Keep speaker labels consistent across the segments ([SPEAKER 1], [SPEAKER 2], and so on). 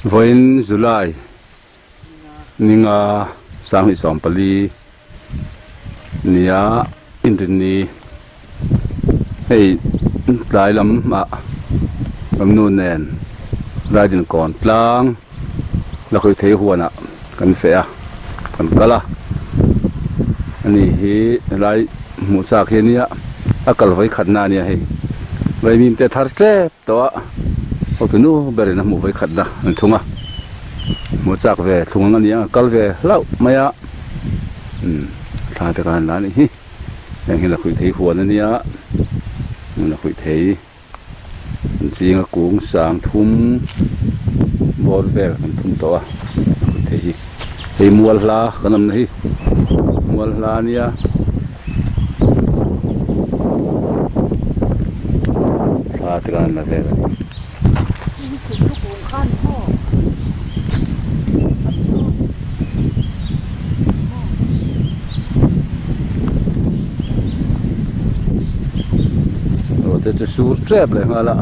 [SPEAKER 1] Vawiin July ninga sanghnih 14 nia inrinni hei tlai lamah ramnu nen riding kawn tlang lakhuih thei huanah kan feh a kan kal a ani hi helai hmuh chak hi ania a kal vawi khatna ania hei vaimim te a thar tep tawh a hotu nu berin a hmuh vawi khatna an thung a hmuh chak ve thlung ang ania a kal ve hlauh mai a umm thla te khan la anih hi heng hi lakhuih thei huan ania lakhuih thei. An zinga kung 3000 bawr vel kan phun tawh a thei hi hei mual hla kan awmna hi mual hla a nia thla te khan la vel a ni. Ruah te chu sur tep leh nghal a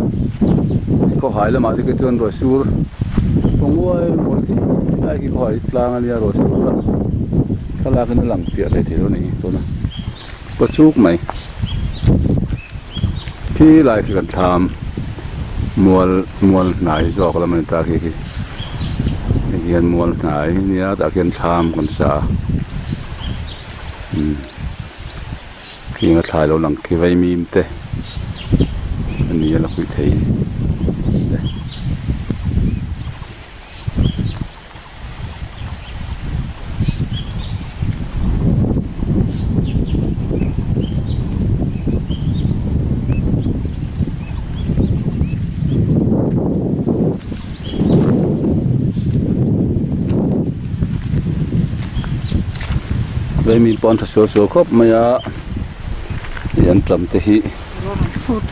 [SPEAKER 1] khawhai lamah te khi chuan ruah sur kaw nguai nguai khi helai khi khawhai tlang ania ruah sur a thlalak in a lang fiah hle thei lo a ni tuna kaw chuk mai khi lai khi kan thlam mual mual hnai zawk lam a ni ta khi khi hei hian mual hnai ania tah khian thlam kan sa a umm. Khing a thlai lo lang khi vaimim te a ni a la huih thei te. Vaimim pawh an tha sual sual khawp mai a ih an tam te hi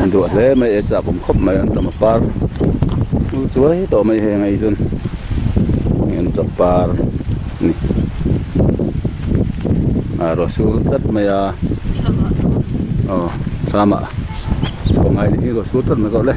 [SPEAKER 1] an duah hle mai e chak awm khawp mai an tam a par hmul chuai tawh mai heng a izawn an tam par a ni a ruah sur tlat mai a aw thlamah chho ngai hi ruah sur tlat mai kawh le.